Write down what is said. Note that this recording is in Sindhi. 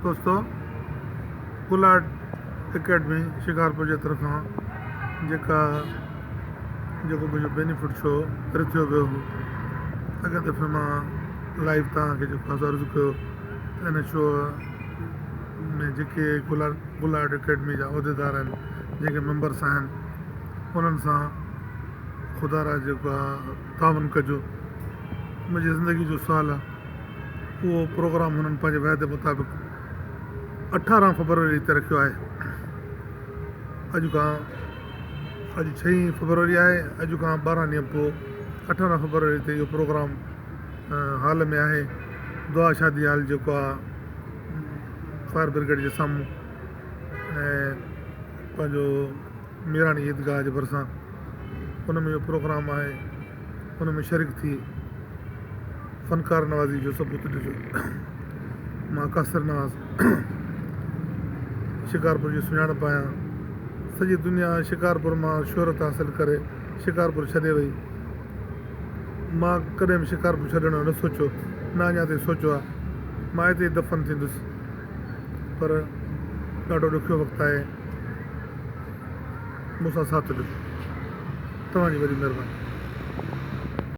دوستو گل آرٽ اڪيڊمي شڪارپور جي طرفان جيڪا جيڪو منهنجو بينيفٽ شو رٿيو ويو هو اڳئين دفعي مان لائيو توهان کي جيڪو آهي عرض ڪيو ته ان شو ۾ جيڪي گل آرٽ گل آرٽ اڪيڊمي جا عهديدار آهن جيڪي ميمبرس آهن انهن سان خدا را جيڪو آهي تعاون ڪجو منهنجي زندگي جو سوال آهي اهو پروگرام هنن پنهنجي وعدي مطابق 18 فبروري تي رکيو آهي. اڄ کان اڄ ڇهين فبروري آهي اڄ کان 12 ڏينهن پوء 18 فبروري تي اهو پروگرام هال ۾ آهي دعا شادي هال جيڪو آهي فائر برگيڊ جي سامهون ۽ پنهنجو ميراڻي عيدگاهه جي ڀرسان ان ۾ اهو پروگرام آهي ان ۾ شريڪ ٿي فنڪار نوازي جو ثبوت ڏجو. مان قاصر نواز شڪارپور جي سڃاڻپ آهيان. سڄي دنيا شڪارپور مان شهرت حاصل ڪري شڪارپور ڇڏي وئي. مان ڪڏهن به شڪارپور ڇڏڻ جو نه سوچيو نه اڃا تائين سوچيو آهي. مان هتي ئي دفن ٿيندس پر ڏاڍو ڏکيو وقت آهي. مون سان ساٿ ڏجو. توهان جي وڏي مهرباني.